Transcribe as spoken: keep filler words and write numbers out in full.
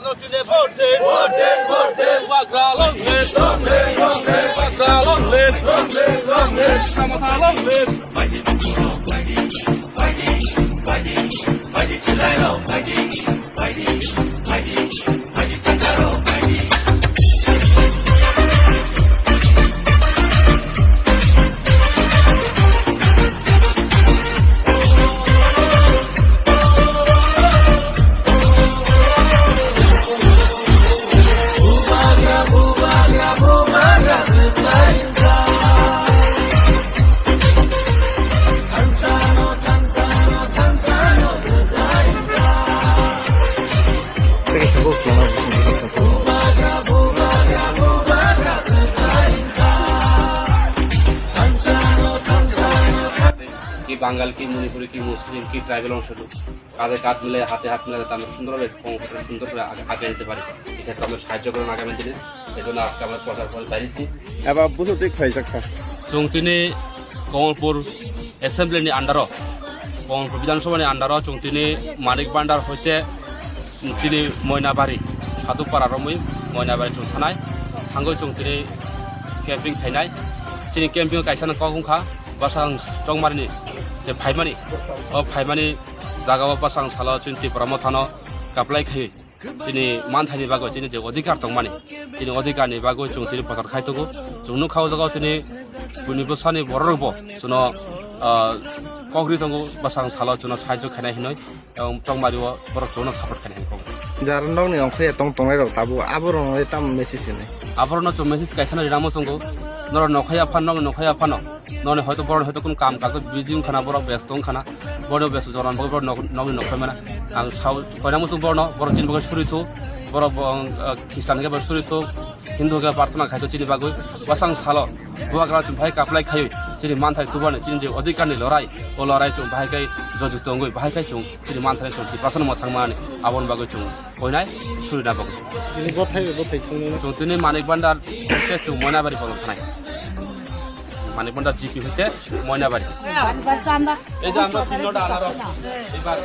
Vote din, vote din, vote din. Bubagra long live, long live, long live. Bubagra long live, long live, long live. Mamatha long live. কি বাঙাল, কি মণিপুরি, কি মুসলিম, কি ট্রাইবাল অংশ, কাঁধে কাঁধ মিলে, হাতে হাত মিলে, তারা সুন্দরভাবে কর্মক্ষেত্রে সুন্দর করে আগে, আগে নিতে পারি। এক্ষেত্রে আমরা সাহায্য করুন আগামী দিনে। এই জন্য আজকে আমরা প্রচার ফল বেরিয়েছি। এবার বুঝতে খাই যাক। Chwng tini Kamalpur Assembly ni under o, Kamalpur Bidhan Sabha ni under o chwng tini Manik Bhandar hoite chini Moinabari, Sadhupara romwi Moinabari chwng thanai. Thangwi chwng tini camping khainai. Chini camping o kaisa no kok wngkha, bwsang chongmari ni je phaimani, o phaimani jaga o bwsang salo chini Tipra Motha no kaplai khai. Chini manthai ni bagwi chini je odhikar tongmani, chini odhikar ni bagwi chwng tini prochar khai tongo. Chwng nukha o jaga o chini buini bwsani borok rok bo chwngno, ah, kok ri tongo, bwsang salo chwngno sahajyo khainai hinwi, tong-, tongmari o borok chwngno support khainai hinwi kok. Jar nokni ongkhorya tong tongnai rok tabuk abo rok no tamo message hinwi? Abo rok no chwng message kaisa no rinamo chwngo, norok nokhai ya phano, nokni nokhai ya phano. Noni hoito borok hoito kun kam kajo busy wngkhana, borok besto wngkhana, borok besto joran borok nok, nokni nokhai mana. Ang sao koina muchung borok no, borok chini bagwi suri thu, borok bo, ah, Christian khe bo suri thu, Hindu khe prarthana khai thu chini bagwi. Bwsang salo bubagra chwng bahai kaplai khaiwi chini manthai tubani chini je odhikar ni lorai, o lorai chwng bahai khai jojito wngwi bahai khai chwng chini manthai chwng Tiprasa no mwthang mani aboni bagwi chwng koinai suri na bagwi. Chini bothai bothai thangwi. Chwng tini Manik Bhandar khe chwng Moinabari bolong thanai. Manik Bhandar G P hoite Moinabari. এই যে আমরা তিন নটা আনারস এবার